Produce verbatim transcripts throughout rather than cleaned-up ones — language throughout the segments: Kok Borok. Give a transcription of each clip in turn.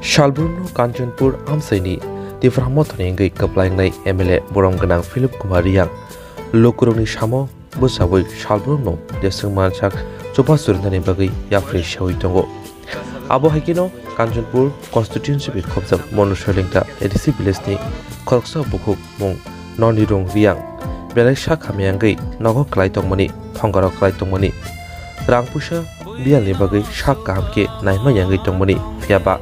Salbrumno Kanchanpur amchaini Tipra Mothani wngwi kwplaingnai M L A borom gwnang Philip Kumar Riyang lukurokni samo bwchaui salbrumno jeswng mansak chubachu rwnani bagwi yapri seui tongo. Abo hai kheno Kanchanpur constituency bai khopjak Monu Soilengta A D C village ni khoroksa bukhuk mung Nonirung Riyang belai sak hamya wngwi nogo kwlai tongmani, thongaro kwlai tongmani, rang puisa biyalni bagwi sak kaham khe naima yangwi tongmani, phiya ba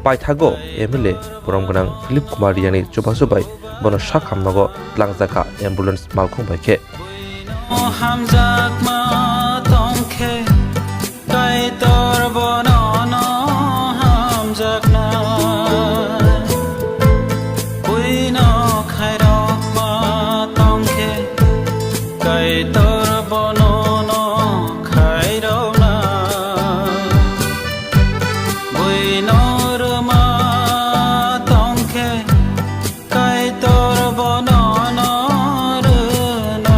paithago M L A borom gwnang Philip Kumar Riyangni chubachu bai bono sak hamnogo twlangjakha ambulance malkhung bai khe. Hamjakma tongkhe Kaitor bono no hamjakna, buino khairokma tongkhe, Kaitor bono no khairokna, buino rwma tongkhe, Kaitor bono no rwnai.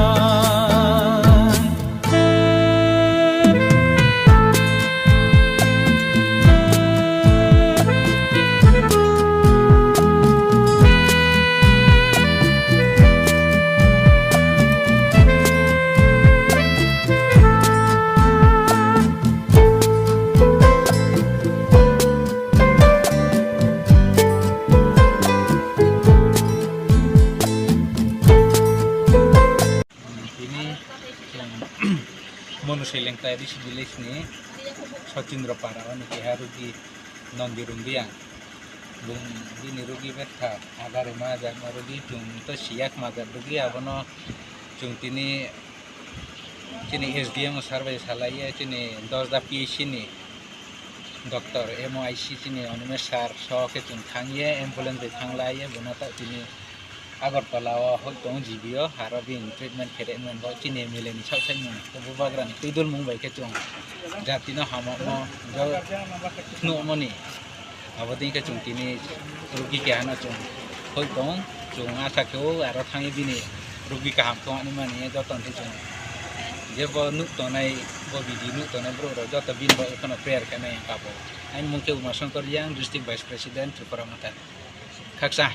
Tini chwng Monu Soilengta A D C village ni Sachindra Para o ni keha rugi Nondi Rungbiang. Bung bini rugi betha agare ma jak ma rugi chwng to siyak ma jak rugi abono chwng tini chini S D M sir bai salaiye chini Dosda P H C ni Doctor M O I C chini Animesh sir so khe chwng thangye ambulance bai thanglaiye bono ta tini Agartala o hoi tongo G B o, aro bini treatment khe rwmani bo chini M L A ni sak sai mung, bubagra ni twidul mung bai khe chwng jati no hamokmo, jo phunukmani. Abo dei khe chwng tini rugi keha no chwng hoi tong, chwng asa khe o aro thangwi bini rugi kaham thung ani mani joto ni chwng. Je bo nuk tongnai, bo video nuk tongnai borok rok joto bini bo ekheno prayer khe nai ang kabo. Ani mung khe Uma Shankar Riyang, District Vice President, Tripura Motha. Khaksa.